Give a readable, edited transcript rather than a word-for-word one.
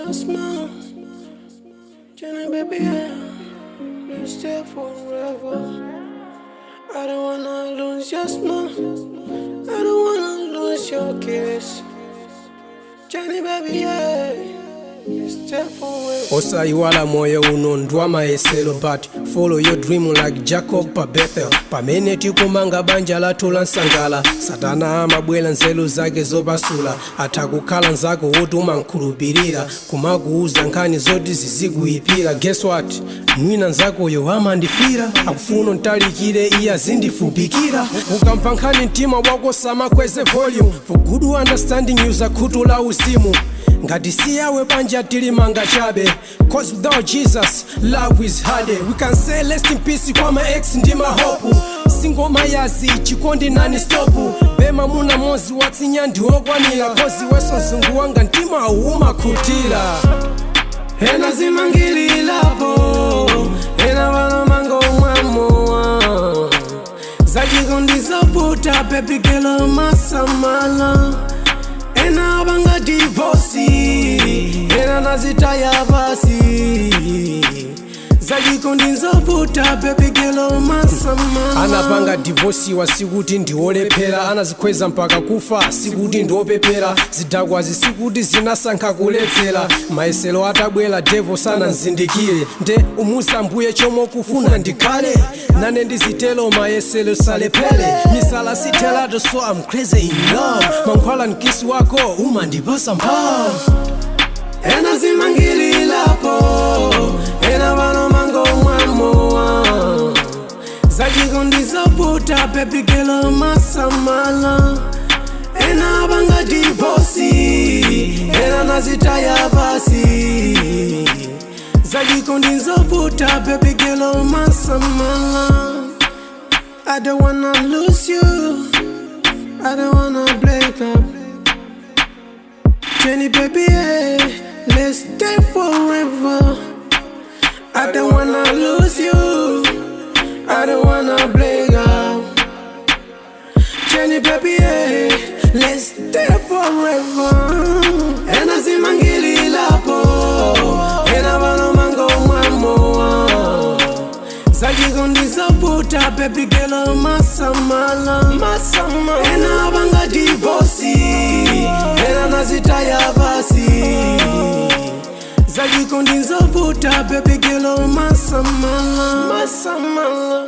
your smile. Jenny, baby, yeah. Let's stay forever. I don't wanna lose your smile. I don't wanna lose your kiss. Jenny, baby, yeah. Let's stay forever. Osaiwala moyo uno ndwa mayesero, but follow your dream like Jacob pa Bethel. Pamene tikumanga banja lathu la nsangala, Satana amabwera nzeru zake zopasula. Atha kukhala nzako woti umankhulupirira, kumakuuza nkhani zoti zizikuyipira. Guess what? Mwina nzakoyo amandifira, akufuna ntalikire, iye azindifupikira. Ukamva nkhani, mtima wako samakweze volume. For good understanding, uza khutu la uzimu. Ngati siyawe, banja tilimanga chabe, 'cause without Jesus love is hard. We can say rest in peace kwa ma ex ndi mahopu. Singoma yazi chikondi nani stop bema muna mozi watsinya ndiwokwanira, 'cause weso mzungu wanga mtima umakhutira. Ena zimangililapo, ena vanomanga omwamowa. Zachikondi zovuta, baby girl, masamala. Ena vanga divorce, ena nazitaya pasi. Zachikondi zovuta, baby girl, masamala. Anapanga divorce wa sikuti ndiolephera, anazikhweza mpaka kufa sikuti ndiopepera. Zidakwazi sikuti zinasankha kuledzera, mayesero atabwera devo sananzindikire. Nde umuza Mbuye chomwe kufuna, ndikhale nane ndizitelo, mayesero salephere. Misala sithelato, so I'm crazy in love. Mankhwala mkisi wako umandipasa mphamvu. Ena zimangililapo, ena vanomanga omwamowa. Zachikondi zovuta, baby girl, masamala. Ena vanga divorce, ena nazitaya pasi. Zachikondi zovuta, baby girl, masamala. I don't wanna lose you, I don't wanna break up. Jenny, baby, yeah, let's stay forever. I don't wanna lose you, I don't wanna break up. Jenny, baby, yeah, let's stay forever. Ena zimangililapo, ena vanomanga omwamowa. Zachikondi zovuta, baby girl, masamala. Masamala. Ena vanga divorce, ena nazitaya pasi. Zachikondi zovuta, baby girl, masamala. Masamala.